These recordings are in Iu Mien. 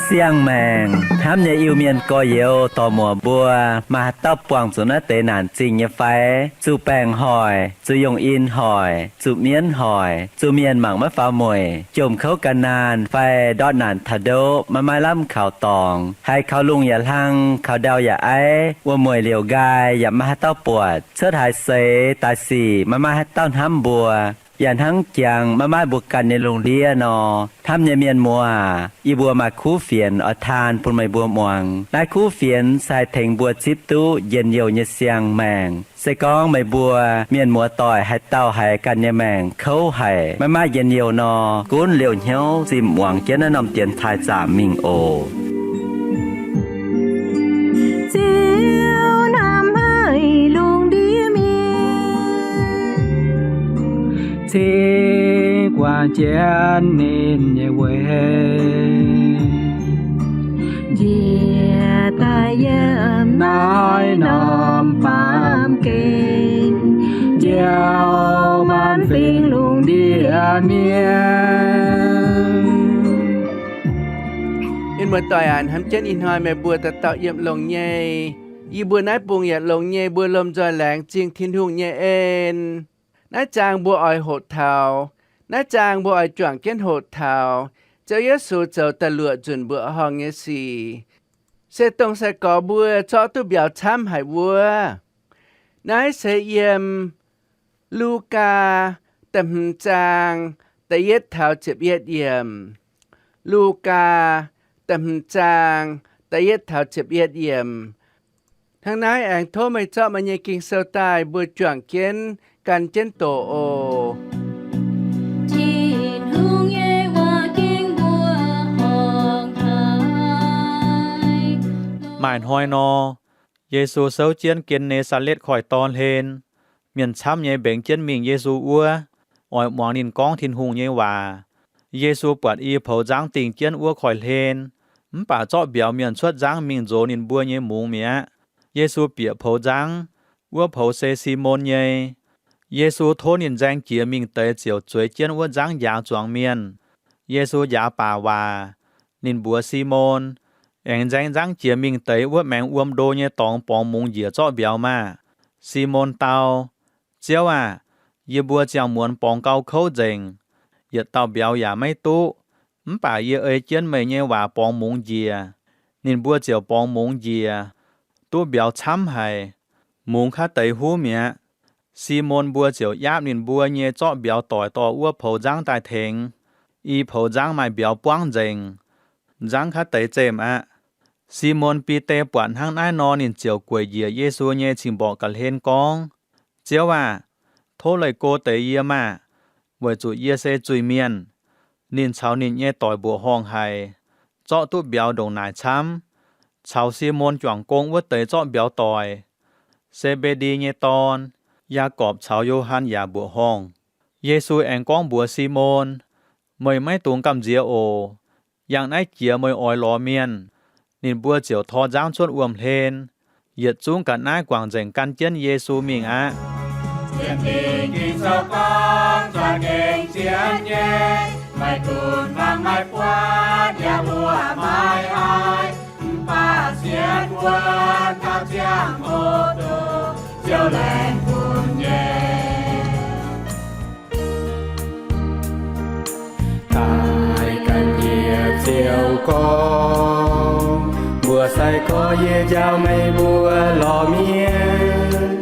Siang-maengc hnamv nyei Iu-Mienh gorx-youz dorc-muoc mbuo, maaih haaix dauh buangh zuqc naaiv deix naanc zingh nyei fai? Zuqc baengc hoic, zuqc yongh in hoic, zuqc mienv hoic, zuqc mienh mangc maiv faaux mueic, jomc kouv gan naanh fai ndortv naanc taux ndoqv, maiv maaih lamh kaux dorngx, haiz kaux lungh yaac hlang, kaux ndau yaac aiv, wuom-mueic liouc nqaai yaac maiv maaih haaix dauh buatc, cuotv haaix seix daaih sic maiv maaih haaix dauh hnamv mbuo, yaac hnangv jangx maiv maaih mbuo ganh nyei lungh ndiev nor, hnamv nyei mienh muoz aac, yie mbuo maaih kuv fienx oix taan bun meih mbuo muangx. Naaiv kuv fienx se haih tengx mbuo zipv duqv njien-youh nyei siang-maengc. Se gorngv meih mbuo mienh muoz-doic haaix dauh haiz ganh nyei maengc kouv haic, maiv maaih njien-youh nor, gunv liouh hnyouv zinh muangx jienv naaiv norm dienx taaih zaamc mingh oc. Ziouv hnamv haic lungh ndiev mienh, cingx guangc jienv ninh nyei weic, njiec daaih yiem naaiv norm baamh gen, njoux maanc fingx lungh ndiev mienh. Mienh muoz-doic aac, hnamv jienv ih hnoi meih mbuo dauh dauh yiem longx nyei. Yie mbuo naaiv bung yaac longx nyei, mbuo lomh nzoih laengz zingh Tin-Hungh nyei en. Naaiv zaang mbuo oix hoqc taux, naaiv zaang mbuo oix juangc jienv hoqc taux Ziouv Yesu zoux da'luoqc nzunc mbuoqc horngh nyei sic, se dongh sai-gorx mbuo zorqv duqv mbiauz camv haic wuov. Naaiv se yiem Lugaa da'hmz zaang da'yietv taux ziepc yietv yiemc. Lugaa da'hmz zaang da'yietv taux ziepc yietv yiemc. Hnangv naaiv aengx tov meih zorqv meih nyei Ging-Sou daaih, mbuo juangc jienv gan jienv doqc oc. Tin-Hungh nyei waac-ging mbuo horngh haic. Maaih hnoi nor, Yesu souv jienv Gen^ne^saa^letv Koiv-Dorn hlen. Mienh camv nyei mbengx jienv mingh Yesu wuov, oix muangx ninh gorngv Tin-Hungh nyei waac. Yesu buatc i poux nzangv dingh jienv wuov koiv-hlen, mv baac zorqv mbiauz mienh cuotv nzangv mingh nzox ninh mbuo nyei mungz mi'aqv. Yesu bieqc poux nzangv. Wuov poux se Simon nyei. Yesu tov ninh nzaeng jiex mingh deix ziouc zueiz jienv wuov nzangv njaaux zuangx mienh. Yesu njaaux baac waac. Ninh mbuox Simon, Aengx nzaeng nzangv jiex mingh deix wuov maengx wuom ndo nyei dorngx borngz mungz njiec zorqv mbiauz maah! Simon dau, Ziouv aah! Yie mbuo ziangh muonz borngz gau kouv nzengc, yietc dauh mbiauz yaac maiv duqv. Mv baac yie ei jienv meih nyei waac borngz mungz njiec. Ninh mbuo ziouc borngz mungz njiec, duqv mbiauz camv haic, mungz kaav deix huv mi'aqv. Simon mbuo ziouc yaapv ninh mbuo nyei zorqv mbiauz doic dorh wuov poux nzangv daaih tengx. I poux nzangv maaih mbiauz buangv nzengc, nzangv kaav deix zemh aqv. Simon Bide buatc hnangv naaiv nor, ninh ziouc gueic njiec Yesu nyei cing-mborqc ga'hlen gorngv, Ziouv aah! Tov leih go deix yie maah! Weic zuqc yie se zuiz-mienh. Ninh caux ninh nyei doic mbuoqc horngh haic, zorqv duqv mbiauz ndongc naaic camv. Caux Simon juangc gong wuov deix zorqv mbiauz doic, Se^mbe^ndi nyei dorn, Yaagorpc caux Yo^han yaac mbuoqc horngh. Yesu aengx gorngv mbuox Simon, Meih maiv dungx gamh nziex oc. Yangh naaiv jiex meih oix lorz mienh. Ninh mbuo ziouc tor nzangv cuotv wuom-hlen, yietc zungv ga'naaiv guangc nzengc gan jienv Yesu mingh aqv. Sienx Ging-Sou gorngv, za'gengh sienx nyei, maiv dunx fangx maiv buatc, yaac mbuoqc maiv haih, mv baac sienx wuonv taux ziangh hoc duqv Ziouv laengz bun nyei. Daaih ganh yie Ziouv gorngv, mbuox sai-gorx yie njaaux meih mbuo lorz mienh,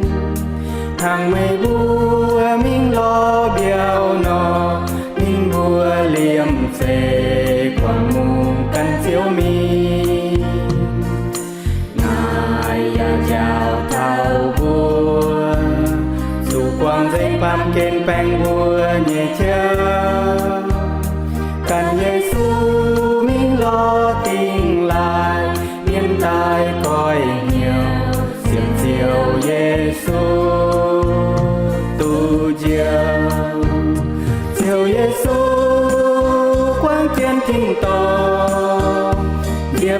hnangv meih mbuo mingh lorz mbiauz nor, ninh mbuo liemh zeih guangc mungz gan Ziouv mingh. Naaiv yaac njaaux taux mbuo zuqc guangc nzengc baamh gen baengh mbuo nyei jauv. Ganh Yesu mingh lorz dingh laaih, mienh daaih goiv hnyouv sienx Ziouv Yesu duqv njoux. Ziouv Yesu guangc jienv tin-dorngh,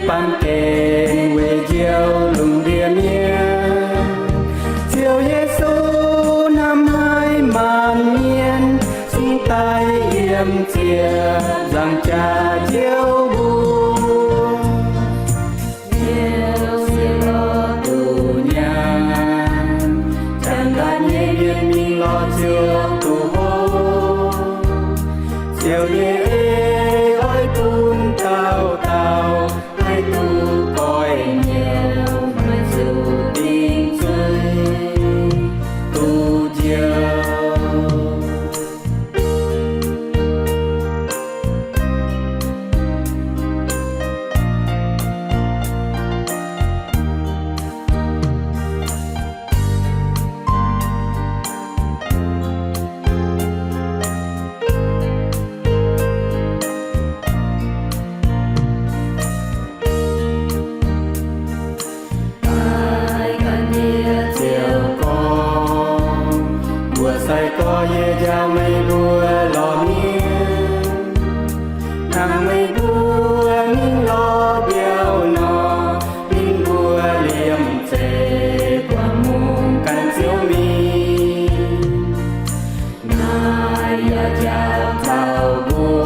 Baamh gen weic njoux lungh ndiev mienh, Ziouv Yesu hnamv haic maanc mienh, cingx daaih yiem ziepc nzaangc jaax Ziouv mbuo. Ziouv sieqv lorz duqv nyaanh, jangx ganh nyei mienh mingh lorz Ziouv duqv hopv. Ziouv nyei ei oix bun dauh dauh haih duqv goiv nyouh, maiv zuqc dingc zuiz, duqv njoux. Daaih gan yie Ziouv gorngv, mbuo sai-gorx yie njaaux meih mbuo lorz mienh. Hnangv meih mbuo mingh lorz mbiauh nor, ninh mbuo liemh zeih buangh mungh gan Ziouv mingh. Naaiv yaac njaaux taux mbuo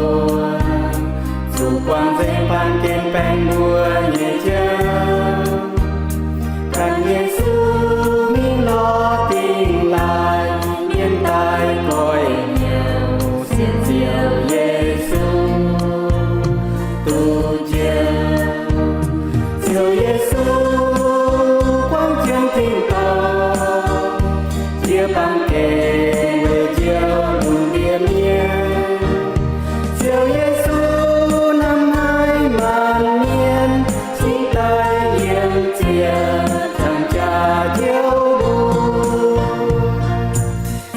zuqc buangh nzengc baamh gen baengh mbuo nyei Ziouv, gan Yesu mingh lorz dingh laaih, yiem daaih goiv nyouh, sienx Ziouv Yesu duqv njoux. Ziouv Yesu buangv jienv tin-dorngh, jiex baamh gen weic njoux lungh ndiev mienh. Ziouv Yesu hnamv haic maanc mienh, cingx daaih yiem ziepc nzaangc jaax Ziouv mbuo.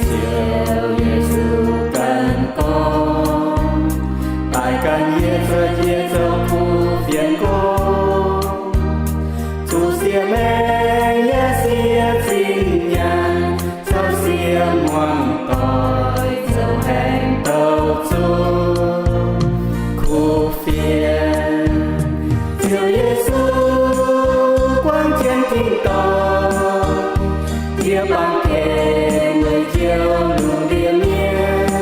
Ziouv Yesu ganh gorngv, daaih gan yie cuotv yie zoux kuv fienx gorngv. Zuqc siex maengh yaac siex zinh nyaanh, caux siex muangx doic zoux aengx douc zuqc kuv fienx. Ziouv Yesu buangv jienv tin-dorngh, jiex baamh gen weic njoux lungh ndiev mienh.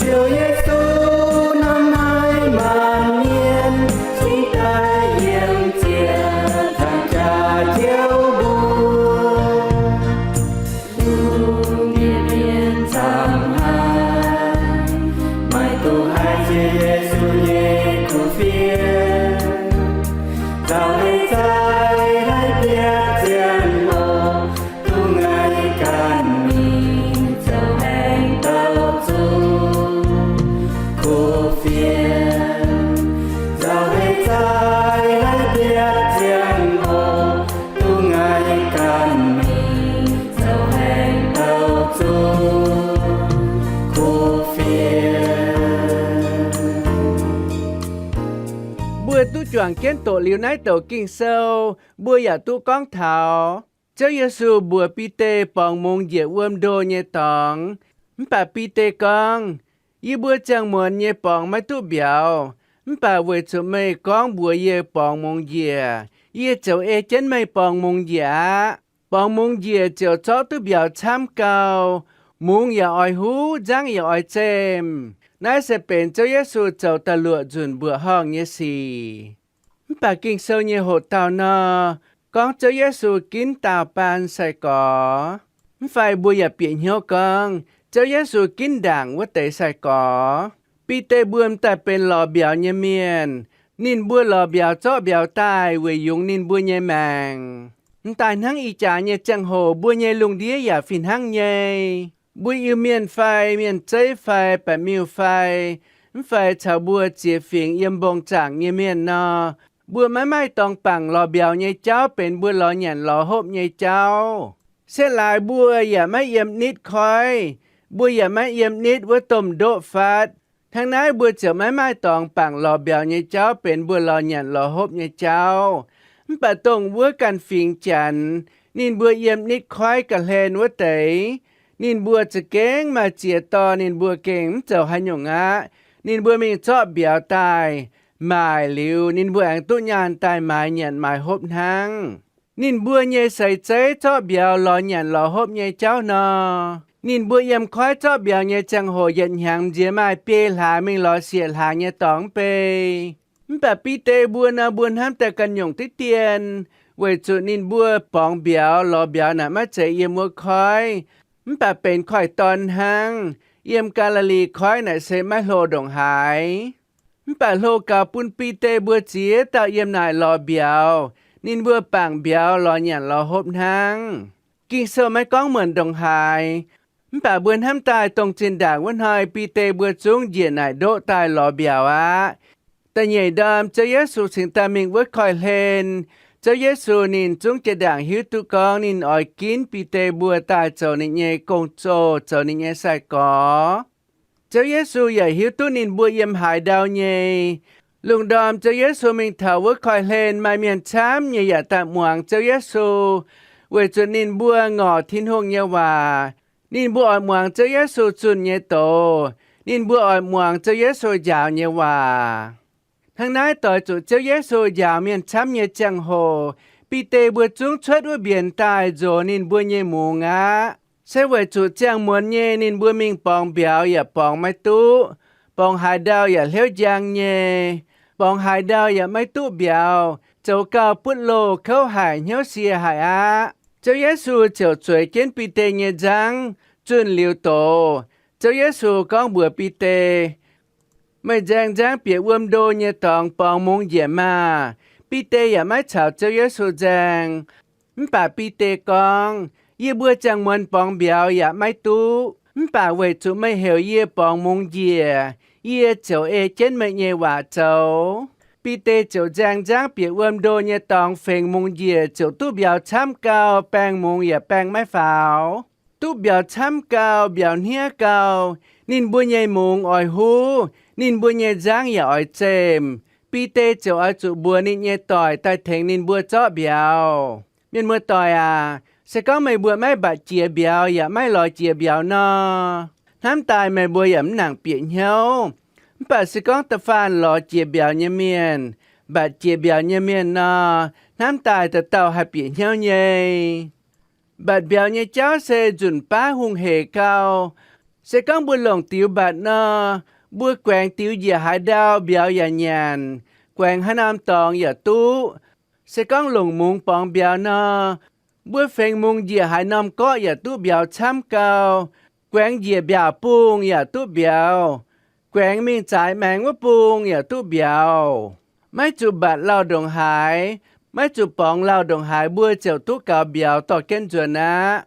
Ziouv Yesu hnamv haic maanc mienh, cingx daaih yiem ziepc nzaangc jaax Ziouv mbuo. Lungh ndiev mienh camv haic, maiv dungx haih jiex Yesu nyei kuv fienx. Nzauh heix zaih haih bietv ziangh hoc, dongh ngaih ganh mingh zoux aengx douc zuqc kuv fienx. Nzauh heix zaih haih bietv ziangh hoc, dongh ngaih ganh mingh zoux aengx douc zuqc kuv fienx. Mbuo duqv juangc jienv doqc liuz naaiv douc Ging-Sou, mbuo yaac duqv gorngv taux Ziouv Yesu mbuox Bide borngz mungz njiec wuom ndo nyei dorngx. Mv baac Bide gorngv, Yie mbuo ziangh muonz nyei borngz maiv duqv mbiauz, mv baac weic zuqc meih gorngv mbuox yie borngz mungz njiec, yie ziouc ei jienv meih borngz mungz njiec aqv. Borngz mungz njiec ziouc zorqv duqv mbiauz camv gau. Mungz yaac oix huv, nzangv yaac oix zemh. Naaiv se benx Ziouv Yesu zoux da'luoqc nzunc mbuoqc horngh nyei sic. Mv baac Ging-Sou nyei hoqc dauh nor, gorngv Ziouv Yesu ginv daauh baan sai-gorx. Mv fai mbuo yaac bieqc hnyouv gorngv Ziouv Yesu ginv ndaangc wuov deix sai-gorx. Bide mbuo m'daaih benx lorz mbiauz nyei mienh. Ninh mbuo lorz mbiauz zorqv mbiauz daaih weic yungz ninh mbuo nyei maengc. M'daaih hnangv ih jaax nyei ziangh hoc mbuo nyei lungh ndiev yaac fih hnangv nyei. Mbuo Iu-Mienh fai mienh zeiv fai baeqc miuh fai, mv fai caux mbuo ziex fingx yiem mbong zaangc nyei mienh nor, mbuo maiv maaih dorngx bangc lorz mbiauz nyei jauv benx mbuo lorz nyanc lorz hopv nyei jauv. Setv laaix mbuo yaac maiv yiem nitv koiv, mbuo yaac maiv yiem nitv wuov domh ndoqv fatv. Hnangv naaiv mbuo ziouc maiv maaih dorngx bangc lorz mbiauz nyei jauv benx mbuo lorz nyanc lorz hopv nyei jauv. Mv baac dongh wuov ganh fingx Janx, ninh mbuo yiem nitv koiv ga'hlen wuov deix, ninh mbuo za'gengh maaih ziex dorh ninh mbuo gengh mv zoux haaix nyungc aqv. Ninh mbuo mingh zorqv mbiauz daaih, maaic liuz, ninh mbuo aengx duqv nyaanh daaih maaiz nyanc maaiz hopv hnangv. Ninh mbuo nyei seix zeiv zorqv mbiauz lorz nyanc lorz hopv nyei jauv nor, ninh mbuo yiem koiv zorqv mbiauz nyei ziangh hoc yietc hnyangx m'nziex maaih biei hlaax mingh lorz siec hlaax nyei dorngx mv bei. Mv baac Bide mbuo nor, mbuo hnamv daaih ganh nyungc diqv dien, weic zuqc ninh mbuo borngz mbiauz lorz mbiauz naaic maiv zeiz yiem wuov koiv, mv baac benx koiv-dorn hnangv. Yiem Gaa^li^li Koiv naaic se maiv hlo ndongc haaix. Mv baac hlo gaux bun Bide mbuo ziex dauh yiem naaic lorz mbiauz. Ninh mbuo bangc mbiauz lorz nyanc lorz hopv hnangv. Ging-Sou maiv gorngv muonc ndongc haaix, mv baac mbuo hnamv daaih dongh zinh ndaangc wuov hnoi Bide mbuo zungv njiec naaic ndoqv daaih lorz mbiauz aqv. Da'nyeic ndorm Ziouv Yesu cingx daaih mingh wuov koiv-hlen. Ziouv Yesu ninh zungv jiex ndaangc hiuv duqv gorngv ninh oix ginv Bide mbuo daaih zoux ninh nyei gong-zoh, zoux ninh nyei sai-gorx. Ziouv Yesu yaac hiuv duqv ninh mbuo yiem haaix ndau nyei. Lungh ndorm Ziouv Yesu mingh taux wuov koiv-hlen, maaih mienh camv nyei yaac daaih muangx Ziouv Yesu, weic zuqc ninh mbuo ngorc Tin-Hungh nyei waac. Ninh mbuo oix muangx Ziouv Yesu zunh nyei doz. Ninh mbuo oix muangx Ziouv Yesu njaaux nyei waac. Hnangv naaiv, doix zuqc Ziouv Yesu njaaux mienh camv nyei ziangh hoc, Bide mbuo zungv cuotv wuov mbienx daaih nzox ninh mbuo nyei mungz aqv. Se weic zuqc ziangh muonz nyei ninh mbuo mingh borngz mbiauz yaac borngz maiv duqv, borngz haaix ndau yaac hleuv njang nyei, borngz haaix ndau yaac maiv duqv mbiauz, zoux gauh butv loh, kouv haic, hnyouv sie haic aqv. Ziouv Yesu ziouc zueiz jienv Bide nyei nzangv zunh liuz doz. Ziouv Yesu gorngv mbuox Bide, Meih nzaeng nzangv bieqc wuom ndo nyei dorngx borngz mungz njiec maah! Bide yaac maiv caux Ziouv Yesu nzaeng. Mv baac Bide gorngv, Yie mbuo ziangh muonz borngz mbiauz yaac maiv duqv. Mv baac weic zuqc meih heuc yie borngz mungz njiec, yie ziouc ei jienv meih nyei waac zoux. Bide ziouc nzaeng nzangv bieqc wuom ndo nyei dorngx fengx mungz njiec ziouc duqv mbiauz camv gau, baeng mungz yaac baeng maiv faaux. Duqv mbiauz camv gau, mbiauz hniev gau, ninh mbuo nyei mungz oix huv, ninh mbuo nyei nzangv yaac oix zemh. Bide ziouc oix zuqc mbuox ninh nyei doic daaih tengx ninh mbuo zorqv mbiauz. Mienh muoz-doic aac, se gorngv meih mbuo maiv mbatc jiex mbiauz yaac maiv lorz jiex mbiauz nor, hnamv daaih meih mbuo yaac mv nangc bieqc hnyouv. Mv baac se gorngv da'faanh lorz jiex mbiauz nyei mienh, mbatc jiex mbiauz nyei mienh nor, hnamv daaih dauh dauh haih bieqc hnyouv nyei. Mbatc mbiauz nyei jauv se nzunc baav hungh hec gau. Se gorngv mbuo longc diux mbatc nor, mbuo guaengx diux njiec haaix ndau mbiauz yaac nyanc, guaengx haaix norm dorngx yaac duqv. Se gorngv longc mungz borngz mbiauz nor, mbuo fengx mungz njiec haaix norm gorqv yaac duqv mbiauz camv gau. Guaengx njiec mbiaauc bung yaac duqv mbiauz. Guaengx mingh zaaix maengx wuov bung yaac duqv mbiauz. Maiv zuqc mbatc lauh ndongc haaix, maiv zuqc borngz lauh ndongc haaix, mbuo ziouc duqv gaux mbiauz dorh jienv nzuonx aqv.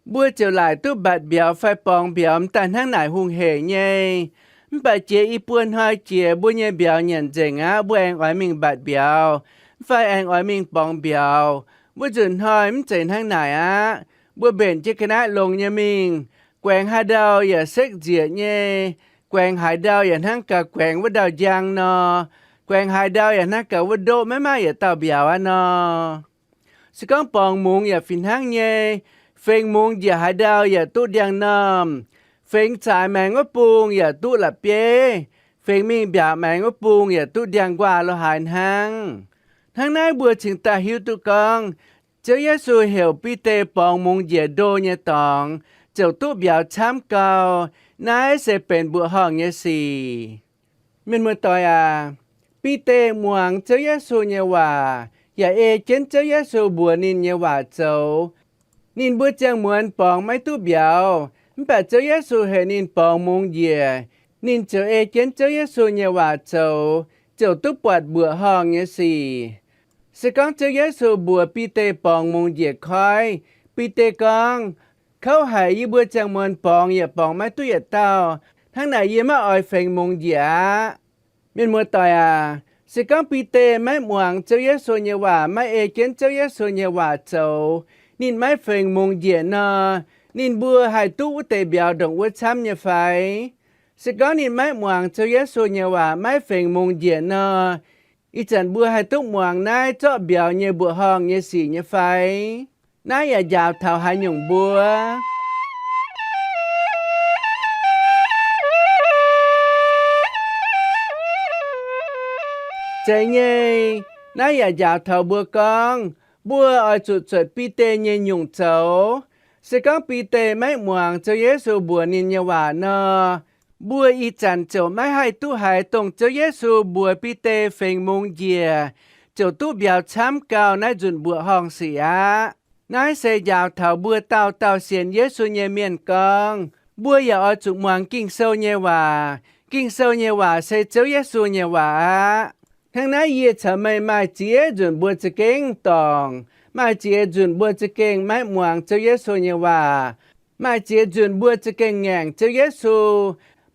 Mbuo ziouc laaic duqv mbatc mbiauz fai borngz mbiauz m'daaih hnangv naaic hungh hec nyei. Mv baac jiex i buo hnoi jiex mbuo nyei mbiauz nyanc nzengc aqv, mbuo aengx oix mingh mbatc mbiauz, mv fai aengx oix mingh borngz mbiauz. Wuov nzunc hnoi mv zeiz hnangv naaic aqv. Mbuo mbenc jienv ga'naaiv longx nyei mingh, guaengx haaix ndau yaac sekv nzieqc nyei. Guaengx haaix ndau yaac hnangv gaax guaengx wuov ndau njang nor. Guaengx haaix ndau yaac hnangv gaax wuov ndoqv maiv maaih yietc dauh mbiauz aqv nor. Se gorngv borngz mungz yaac fih hnangv nyei. Fengx mungz njiec haaix ndau yaac duqv ndiangx-normh. Fengx zaaix maengx wuov bung yaac duqv la'bieiv. Fengx mingh mbiaauc maengx wuov bung yaac duqv ndiangx-nquaah lo haaix hnangv. Hnangv naaiv mbuo cingx daaih hiuv duqv gorngv, Ziouv Yesu heuc Bide borngz mungz njiec ndo nyei dorngx ziouc duqv mbiauz camv gau. Naaiv se benx mbuoqc horngh nyei sic. Mienh muoz-doic aac, Bide muangx Ziouv Yesu nyei waac, yaac ei jienv Ziouv Yesu mbuox ninh nyei waac zoux. Ninh mbuo ziangh muonz borngz maiv duqv mbiauz, mv baac Ziouv Yesu heuc ninh borngz mungz njiec, ninh ziouc ei jienv Ziouv Yesu nyei waac zoux, ziouc duqv buatc mbuoqc horngh nyei sic. Se gorngv Ziouv Yesu mbuox Bide borngz mungz njiec koiv, Bide gorngv, Kouv haic, yie mbuo ziangh muonz borngz yaac borngz maiv duqv yietc dauh. Hnangv naaic yie maiv oix fengx mungz njiec aqv. Mienh muoz-doic aac, se gorngv Bide maiv muangx Ziouv Yesu nyei waac, maiv ei jienv Ziouv Yesu nyei waac zoux, ninh maiv fengx mungz njiec nor, ninh mbuo haih duqv wuov deix mbiauz ndongc wuov camv nyei fai? Se gorngv ninh maiv muangx Ziouv Yesu nyei waac, maiv fengx mungz njiec nor, ih zanc mbuo haih duqv muangx naaiv zorqv mbiauz nyei mbuoqc horngh nyei sic nyei fai? Naaiv yaac njaaux taux haaix nyungc mbuo? Zeiz nyei. Naaiv yaac njaaux taux mbuo gorngv, mbuo oix zuqc zuotc Bide nyei nyungc zoux. Se gorngv Bide maiv muangx Ziouv Yesu mbuox ninh nyei waac nor, mbuo ih zanc ziouc maiv haih duqv haiz dongh Ziouv Yesu mbuox Bide fengx mungz njiec, ziouc duqv mbiauz camv gau naaiv nzunc mbuoqc horngh sic aqv. Naaiv se njaaux taux mbuo dauh dauh sienx Yesu nyei mienh gorngv, mbuo yaac oix zuqc muangx Ging-Sou nyei waac. Ging-Sou nyei waac se Ziouv Yesu nyei waac aqv. Hnangv naaiv yie caux meih maaih ziex nzunc mbuo za'gengh dorngc, maaih ziex nzunc mbuo za'gengh maiv muangx Ziouv Yesu nyei waac, maaih ziex nzunc mbuo za'gengh ngaengc Ziouv Yesu,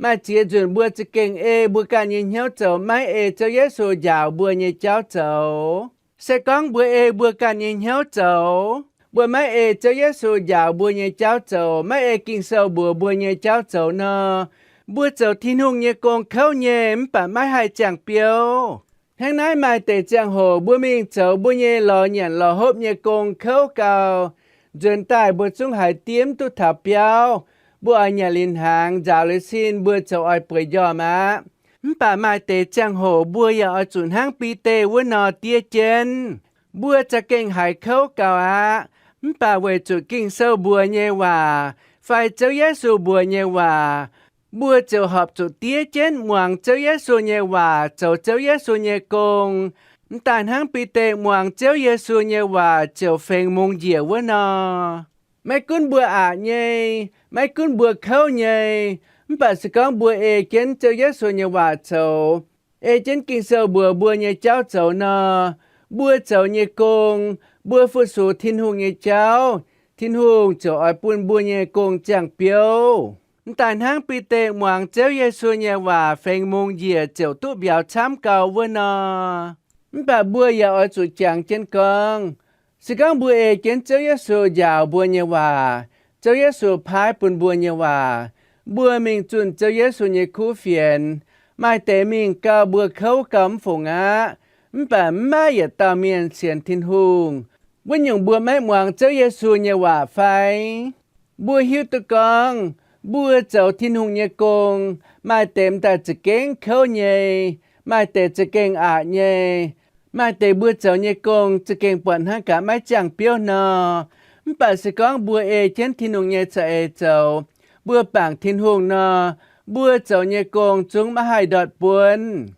maaih ziex nzunc mbuo za'gengh ei mbuo ganh nyei hnyouv zoux, maiv ei Ziouv Yesu njaaux mbuo nyei jauv zoux. Se gorngv mbuo ei mbuo ganh nyei hnyouv zoux, mbuo maiv ei Ziouv Yesu njaaux mbuo nyei jauv zoux, maiv ei Ging-Sou mbuox mbuo nyei jauv zoux nor, mbuo zoux Tin-Hungh nyei gong kouv nyei mv baac maiv haih ziangh biouv. Hnangv naaiv maaih deix ziangh hoc mbuo mingh zoux mbuo nyei lorz nyanc lorz hopv nyei gong kouv gau, nzuonx daaih mbuo zungv haiz diemv duqv taux biauv. Mbuo oix nyanc liuz hnaangx, nzaaux liuz sin, mbuo zoux oix bueix njormh aqv. Mv baac maaih deix ziangh hoc mbuo yaac oix zuqc hnangv Bide wuov nor diev jienv. Mbuo za'gengh haiz kouv gau aqv. Mv baac weic zuqc Ging-Sou mbuox nyei waac fai Ziouv Yesu mbuox nyei waac, mbuo ziouc horpc zuqc diev jienv muangx Ziouv Yesu nyei waac, zoux Ziouv Yesu nyei gong. Mv daaih hnangv Bide muangx Ziouv Yesu nyei waac ziouc fengx mungz njiec wuov nor, maiv gunv mbuo aqc nyei, maiv gunv mbuo kouv nyei, mv baac se gorngv mbuo ei jienv Ziouv Yesu nyei waac zoux, ei jienv Ging-Sou mbuox mbuo nyei jauv zoux nor, mbuo zoux nyei gong, mbuo fu-sux Tin-Hungh nyei jauv, Tin-Hungh ziouc oix bun mbuo nyei gong ziangh biouv. Mv daaih hnangv Bide muangx Ziouv Yesu nyei waac fengx mungz njiec ziouc duqv mbiauz camv gau wuov nor, mv baac mbuo yaac oix zuqc jangx jienv gorngv, se gorngv mbuo ei jienv Ziouv Yesu njaaux mbuo nyei waac, Ziouv Yesu paaiv bun mbuo nyei waac, mbuo mingh zunh Ziouv Yesu nyei kuv fienx, maaih deix mingh gau mbuo kouv gau mv fungc aqv. Mv baac mv maaih yietc dauh mienh sienx Tin-Hungh. Wuov nyungc mbuo maiv muangx Ziouv Yesu nyei waac fai? Mbuo hiuv duqv gorngv, mbuo zoux Tin-Hungh nyei gong, maaih deix m'daaih za'gengh kouv nyei, maaih deix za'gengh aqc nyei, maaih deix mbuo zoux nyei gong za'gengh buatc hnangv gaax maiv ziangh biouv nor. Mv baac se gorngv mbuo ei jienv Tin-Hungh nyei za'eix zoux, mbuo bangc Tin-Hungh nor, mbuo zoux nyei gong zungv maiv haih ndortv buonv.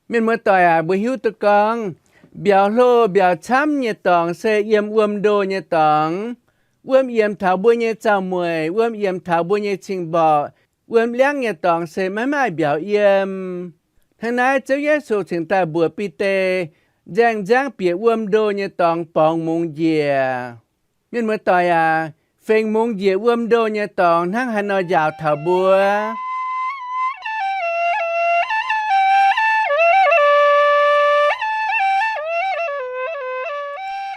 Mienh muoz-doic aac, mbuo hiuv duqv gorngv, mbiauz hlo mbiauz camv nyei dorngx se yiem wuom ndo nyei dorngx. Wuom yiemx taux mbuo nyei zaux-mueic, wuom yiemx taux mbuo nyei cing-mborqc, wuom liangv nyei dorngx se maiv maaih mbiauz yiem. Hnangv naaiv Ziouv Yesu cingx daaih mbuox Bide, nzaeng nziaangv bieqc wuom ndo nyei dorngx borngz mungz njiec. Mienh muoz-doic aac, fengx mungz njiec wuom ndo nyei dorngx hnangv haaix nor njaaux taux mbuo?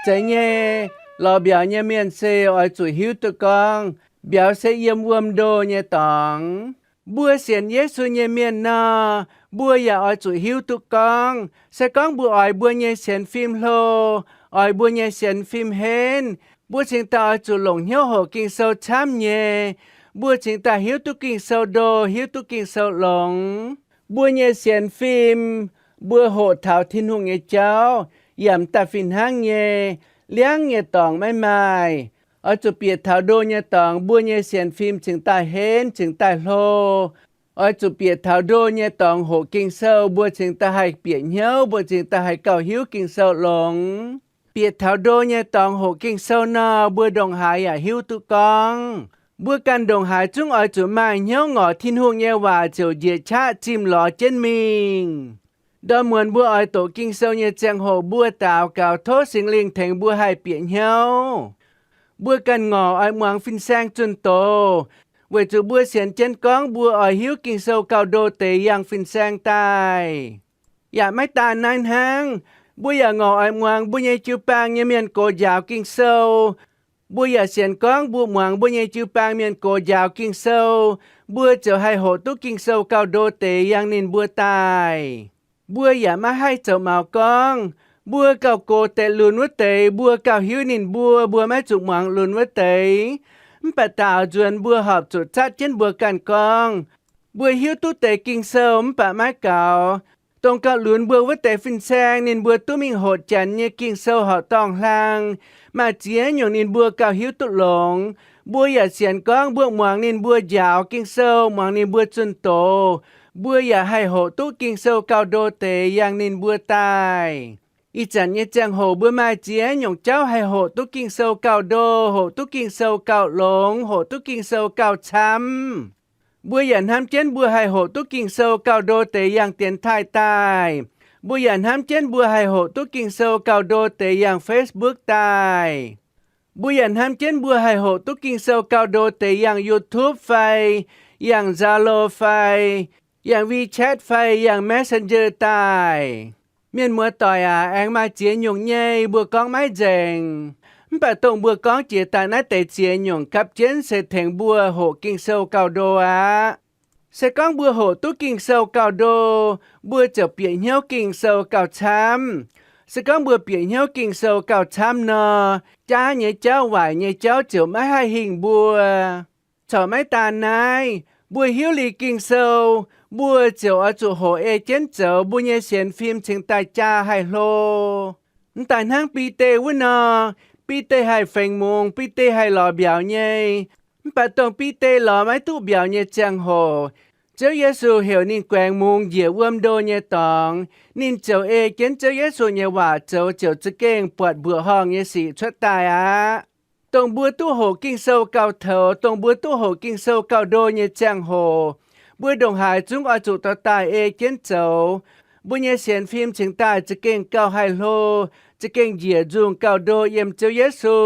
Zeiz nyei, lorz mbiauz nyei mienh se oix zuqc hiuv duqv gorngv, mbiauz se yiem wuom ndo nyei dorngx. Mbuo sienx Yesu nyei mienh nor, mbuo yaac oix zuqc hiuv duqv gorngv, se gorngv mbuo oix mbuo nyei sienx fim hlo, oix mbuo nyei sienx fim henv, mbuo cingx daaih oix zuqc longc hnyouv hoqc Ging-Sou camv nyei. Mbuo cingx daaih hiuv duqv Ging-Sou ndo, hiuv duqv Ging-Sou longx. Mbuo nyei sienx fim, mbuo hoqc taux Tin-Hungh nyei jauv, yaac m'daaih fih hnangv nyei. Liangv nyei dorngx maiv maaih. Oix zuqc bieqc taux ndo nyei dorngx, mbuo nyei sienx fim cingx daaih henv, cingx daaih hlo. Oix zuqc bieqc taux ndo nyei dorngx hoqc Ging-Sou, mbuo cingx daaih haih bieqc hnyouv, mbuo cingx daaih haih gauh hiuv Ging-Sou longx. Bieqc taux ndo nyei dorngx hoqc Ging-Sou nor, mbuo ndongc haaix yaac hiuv duqv gorngv, mbuo ganh ndongc haaix zungv oix zuqc maaih hnyouv ngorc Tin-Hungh nyei waac ziouc njiec qaqv zimh lorz jienv mingh. Ndorm muonz mbuo oix doqc Ging-Sou nyei ziangh hoc mbuo daux gaux tov Singx Lingh tengx mbuo haih bieqc hnyouv. Mbuo ganh ngorc oix muangx fin-saeng zunh doz, weic zuqc mbuo sienx jienv gorngv mbuo oix hiuv Ging-Sou gauh ndo deix yangh fin-saeng daaih. Yaac maiv daan naaiv hnangv, mbuo yaac ngorc oix muangx mbuo nyei jiu-baang nyei mienh gox njaaux Ging-Sou. Mbuo yaac sienx gorngv mbuo muangx mbuo nyei jiu-baang mienh gox njaaux Ging-Sou, mbuo ziouc haih hoqc duqv Ging-Sou gauh ndo deix yangh ninh mbuo daaih. Mbuo yaac maiv haih zoux maux gorngv, mbuo gauh gox deix lunx wuov deix, mbuo gauh hiuv ninh mbuo, mbuo maiv zuqc muangx lunx wuov deix. Mv baac daaux nzuonx mbuo horpc zuqc zatv jienv mbuo ganh gorngv, mbuo hiuv duqv deix Ging-Sou mv baac maiv gaux. Dongh gauh lunx mbuo wuov deix fin-saeng, ninh mbuo duqv mingh hoqc Janx nyei Ging-Sou horqc dorngh hlang, maaih ziex nyungc ninh mbuo gauh hiuv duqv longx. Mbuo yaac sienx gorngv mbuo muangx ninh mbuo njaaux Ging-Sou, muangx ninh mbuo zunh doz, mbuo yaac haih hoqc duqv Ging-Sou gauh ndo deix yangh ninh mbuo daaih. Ih zanc nyei ziangh hoc mbuo maaih ziex nyungc jauv haih hoqc duqv Ging-Sou gauh ndo, hoqc duqv Ging-Sou gauh longx, hoqc duqv Ging-Sou gauh camv. Mbuo yaac hnamv jienv mbuo haih hoqc duqv Ging-Sou gauh ndo deix yangh dienx taaih daaih. Mbuo yaac hnamv jienv mbuo haih hoqc duqv Ging-Sou gauh ndo deix yangh Facebook daaih. Mbuo yaac hnamv jienv mbuo haih hoqc duqv Ging-Sou gauh ndo deix yangh YouTube fai yangh Zalo fai yangh WeChat fai yangh Messenger daaih. Mienh muoz-doic aac, aengx maaih ziex nyungc nyei mbuo gorngv maiv nzengc. Mv baac dongh mbuo gorngv jiex daaih naaiv deix ziex nyungc gapv jienv se tengx mbuo hoqc Ging-Sou gauh ndo aqv. Se gorngv mbuo hoqc duqv Ging-Sou gauh ndo, mbuo ziouc bieqc hnyouv Ging-Sou gauh camv. Se gorngv mbuo bieqc hnyouv Ging-Sou gauh camv nor, jaav nyei jauv, waaic nyei jauv ziouc maiv haih hingh mbuo. Corc maiv daan naaiv, mbuo hiuv liuz Ging-Sou, mbuo ziouc oix zuqc hoqc ei jienv zoux, mbuo nyei sienx fim cingx daaih jaa haih hlo. Mv daaih hnangv Bide wuov nor, Bide haih fengx mungz, Bide haih lorz mbiauz nyei. Mv baac dongh Bide lorz maiv duqv mbiauz nyei ziangh hoc, Ziouv Yesu heuc ninh guaengx mungz njiec wuom ndo nyei dorngx, ninh ziouc ei jienv Ziouv Yesu nyei waac zoux, ziouc za'gengh buatc mbuoqc horngh nyei sic cuotv daaih aqv. Dongh mbuo duqv hoqc Ging-Sou gauh toux, dongh mbuo duqv hoqc Ging-Sou gauh ndo nyei ziangh hoc, mbuo ndongc haaix zungv oix zuqc dorh daaih ei jienv zoux. Mbuo nyei sienx fim cingx daaih za'gengh gauh haih hlo, za'gengh njiec nzungh gauh ndo yiem Ziouv Yesu.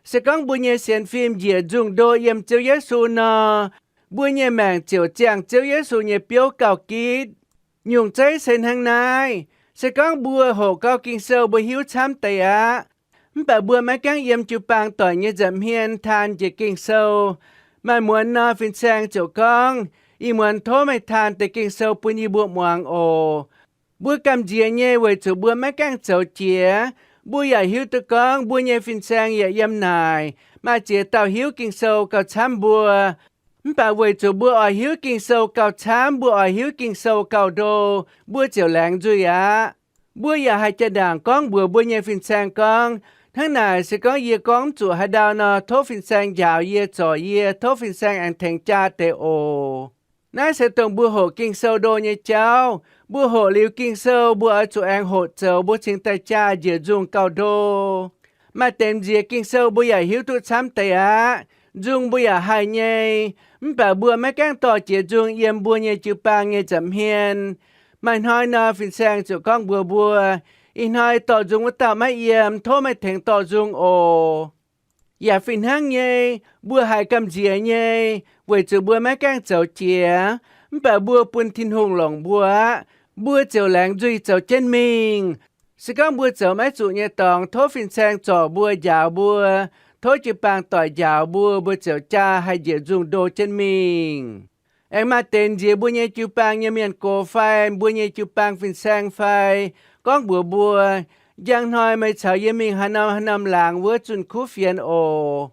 Se gorngv mbuo nyei sienx fim njiec nzungh ndo yiem Ziouv Yesu nor, mbuo nyei maengc ziouc ziangh Ziouv Yesu nyei biouv gauh gitv. Nyungc zeiv se hnangv naaiv. Se gorngv mbuo hoqc gau Ging-Sou, mbuo hiuv camv deix aqv. Mv baac mbuo maiv gaengh yiem jiu-baang doic nyei nza'hmien taan njiec Ging-Sou. Maaih muonz nor, fin-saeng ziouc gorngv, Ih muonz tov meih taan deix Ging-Sou bun yie mbuo muangx oc. Mbuo gamh nziex nyei weic zuqc mbuo maiv gaengh zoux jiex. Mbuo yaac hiuv duqv gorngv mbuo nyei fin-saeng yaac yiem naaic, maaih ziex dauh hiuv Ging-Sou gauh camv mbuo. Mv baac weic zuqc mbuo oix hiuv Ging-Sou gauh camv, mbuo oix hiuv Ging-Sou gauh ndo, mbuo ziouc laengz nzuih aqv. Mbuo yaac haih jaa-ndaangc gorngv mbuox mbuo nyei fin-saeng gorngv, Hnangv naaic, se gorngv yie gorngv mv zuqc haaix ndau nor, tov fin-saeng njaaux yie, zorc yie, tov fin-saeng aengx tengx jaa deix oc. Naaiv se dongh mbuo hoqc Ging-Sou ndo nyei jauv. Mbuo hoqc liuz Ging-Sou, mbuo oix zuqc aengx hoqc zoux, mbuo cingx daaih jaa njiec nzungh gauh ndo. Maaih deix m'nziex Ging-Sou mbuo yaac hiuv duqv camv deix aqv. Nzung mbuo yaac haih nyei, mv baac mbuo maiv gaengh dorh jiex nzung yiem mbuo nyei jiu-baang nyei nza'hmien. Maaih hnoi nor, fin-saeng ziouc gorngv mbuox mbuo, Ih hnoi dorh nzung wuov dauh maiv yiem, tov meih tengx dorh nzung oc. Yaac fih hnangv nyei, mbuo haiz gamh nziex nyei, weic zuqc mbuo maiv gaengh zoux jiex, mv baac mbuo bun Tin-Hungh longc mbuo aqv, mbuo ziouc laengz nzuih zoux jienv mingh. Se gorngv mbuo zoux maiv zuqc nyei dorngx, tov fin-saeng zorc mbuo, njaaux mbuo, tov jiu-baang doic njaaux mbuo, mbuo ziouc jaa haih njiec nzungh ndo jienv mingh. Aengx maaih deix m'nziex mbuo nyei jiu-baang nyei mienh gox fai mbuo nyei jiu-baang fin-saeng fai gorngv mbuox mbuo, Njang hnoi meih caux yie mingh haaix norm haaix norm laangz wuov zunh kuv fienx oc.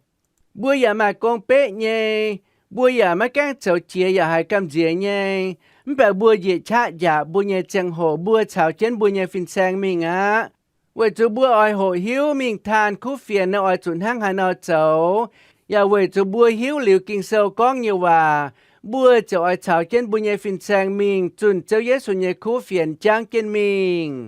Mbuo yaac maaih gong beqv nyei, mbuo yaac maiv gaengh zoux jiex yaac haiz gamh nziex nyei, mv baac mbuo njiec qaqv njaapc mbuo nyei ziangh hoc mbuo caux jienv mbuo nyei fin-saeng mingh aqv. Weic zuqc mbuo oix hoqc hiuv mingh taan kuv fienx nor oix zuqc hnangv haaix nor zoux, yaac weic zuqc mbuo hiuv liuz Ging-Sou gorngv nyei waac, mbuo ziouc oix caux jienv mbuo nyei fin-saeng mingh zunh Ziouv Yesu nyei kuv fienx jangv jienv mingh.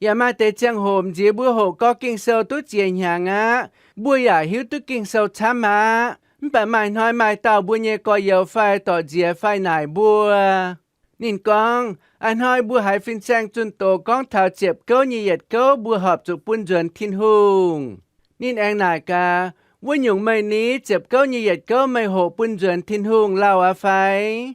Yaac maaih deix ziangh hoc m'nziex mbuo hoqc gau Ging-Sou duqv ziex hnyangx aqv, mbuo yaac hiuv duqv Ging-Sou camv aqv. Mv baac maaih hnoi maaih dauh mbuo nyei gorx-youz fai dorc nziex fai naaic mbuo, ninh gorngv, A'hnoi mbuo haiz fin-saeng zunh doz gorngv taux ziepc gouv nyei yietc gouv mbuo horpc zuqc bun nzuonx Tin-Hungh. Ninh aengx naaic gaax, Wuov nyungc meih ni ziepc gouv nyei yietc gouv meih hoqc bun nzuonx Tin-Hungh lauh aqv fai?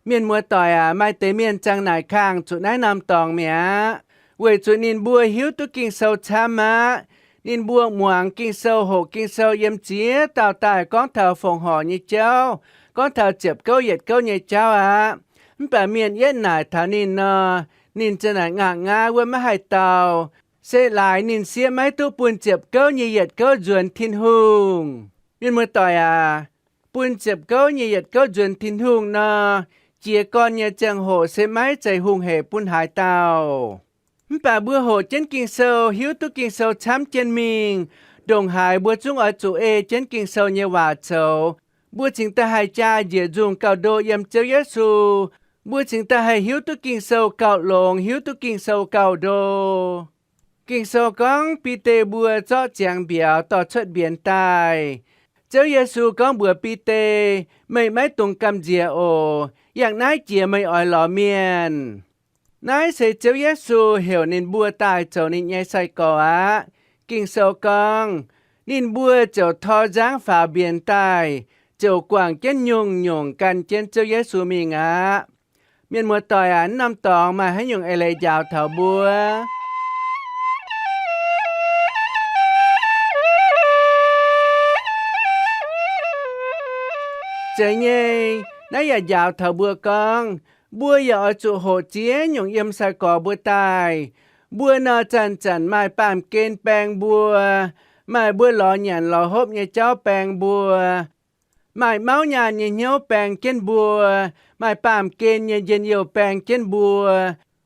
Mienh muoz-doic aac, maaih deix mienh ziang naaic kangh zuqc naaiv norm dorngx mi'aqv, weic zuqc ninh mbuo hiuv duqv Ging-Sou camv aqv. Ninh mbuo muangx Ging-Sou, hoqc Ging-Sou yiem ziex dauh daaih gorngv taux fongc horc nyei jauv, gorngv taux ziepc gouv yietc gouv nyei jauv aqv. Mv baac mienh yietv naaic taux ninh nor, ninh ziang naaic ngaangh nqaai wuov maiv haih dau, se laaix ninh sieqv maiv duqv bun ziepc gouv nyei yietc gouv nzuonx Tin-Hungh. Mienh muoz-doic aac, bun ziepc gouv nyei yietc gouv nzuonx Tin-Hungh nor, jiez gorn nyei ziangh hoc se maiv zeiz hungh hec bun haaix dauh. Mv baac mbuo hoqc jienv Ging-Sou, hiuv duqv Ging-Sou camv jienv mingh, ndongc haaix mbuo zungv oix zuqc ei jienv Ging-Sou nyei waac zoux. Mbuo cingx daaih haih jaa njiec nzungh gauh ndo yiem Ziouv Yesu. Mbuo cingx daaih haih hiuv duqv Ging-Sou gauh longx, hiuv duqv Ging-Sou gauh ndo. Ging-Sou gorngv Bide mbuo zorqv ziangx mbiauz dorh cuotv mbienx daaih. Ziouv Yesu gorngv mbuox Bide, Meih maiv dungx gamh nziex oc. Yangh naaiv jiex meih oix lorz mienh. Naaiv se Ziouv Yesu heuc ninh mbuo daaih zoux ninh nyei sai-gorx aqv. Ging-Sou gorngv, Ninh mbuo ziouc tor nzangv faaux mbienx daaih, ziouc guangc jienv nyungc-nyungc gan jienv Ziouv Yesu mingh aqv. Mienh muoz-doic aac, naaiv norm dorngx maaih haaix nyungc eix leiz njaaux taux mbuo? Zeiz nyei, naaiv yaac njaaux taux mbuo gorngv, mbuo yaac oix zuqc hoqc ziex nyungc yiem sai-gorx mbuo daaih. Mbuo nor zanc-zanc maaih baamh gen baeng mbuo, maaih mbuo lorz nyanc lorz hopv nyei jauv baeng mbuo, maaih mauv nyaanh nyei hnyouv baeng jienv mbuo, maaih baamh gen nyei njien-youh baeng jienv mbuo.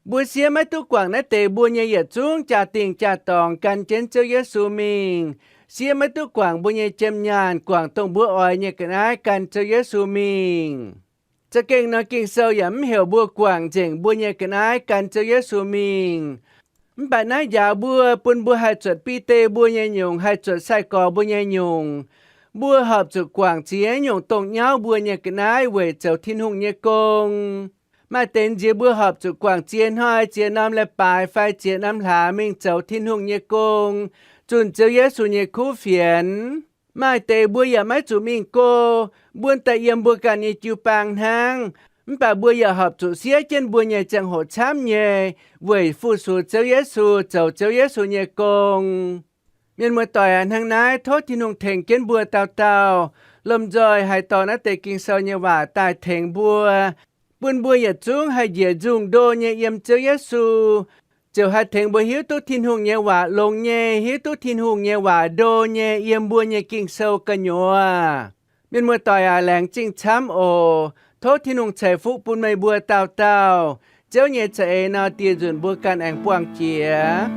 Mbuo siev maiv duqv guangc naaiv deix mbuo nyei yietc zungv jaa-dingh jaa-dorngx gan jienv Ziouv Yesu mingh. Siev maiv duqv guangc mbuo nyei jiem nyaanh, guangc dongh mbuo oix nyei ga'naaiv gan Ziouv Yesu mingh. Za'gengh nor Ging-Sou yaac mv heuc mbuo guangc nzengc mbuo nyei ga'naaiv gan Ziouv Yesu mingh. Mv baac naaiv njaaux mbuo, bun mbuo haih zuotc Bide mbuo nyei nyungc, haih zuotc sai-gorx mbuo nyei nyungc. Mbuo horpc zuqc guangc ziex nyungc dongh nyauv mbuo nyei ga'naaiv weic zoux Tin-Hungh nyei gong. Maaih deix nziex mbuo horpc zuqc guangc ziex hnoi, ziex norm leiz-baaix fai ziex norm hlaax mingh zoux Tin-Hungh nyei gong, zunh Ziouv Yesu nyei kuv fienx. Maaih deix mbuo yaac maiv zuqc mingh go, mbuo daaih yiem mbuo ganh nyei jiu-baang hnangv. Mv baac mbuo yaac horpc zuqc siev jienv mbuo nyei ziangh hoc camv nyei weic fu-sux Ziouv Yesu, zoux Ziouv Yesu nyei gong. Mienh muoz-doic aac, hnangv naaiv tov Tin-Hungh tengx jienv mbuo dauh dauh, lomh nzoih haih dorh naaiv deix Ging-Sou nyei waac daaih tengx mbuo, bun mbuo yietc zungv haih njiec nzungh ndo nyei yiem Ziouv Yesu, ziouc haih tengx mbuo hiuv duqv Tin-Hungh nyei waac longx nyei, hiuv duqv Tin-Hungh nyei waac ndo nyei yiem mbuo nyei Ging-Sou gu'nyuoz. Mienh muoz-doic aac, laengz zingh camv oc. Tov Tin-Hungh ceix fuqv bun meih mbuo dauh dauh. Ziouv nyei za'eix nor, dieh nzunc mbuo ganh aengx buangh jiex.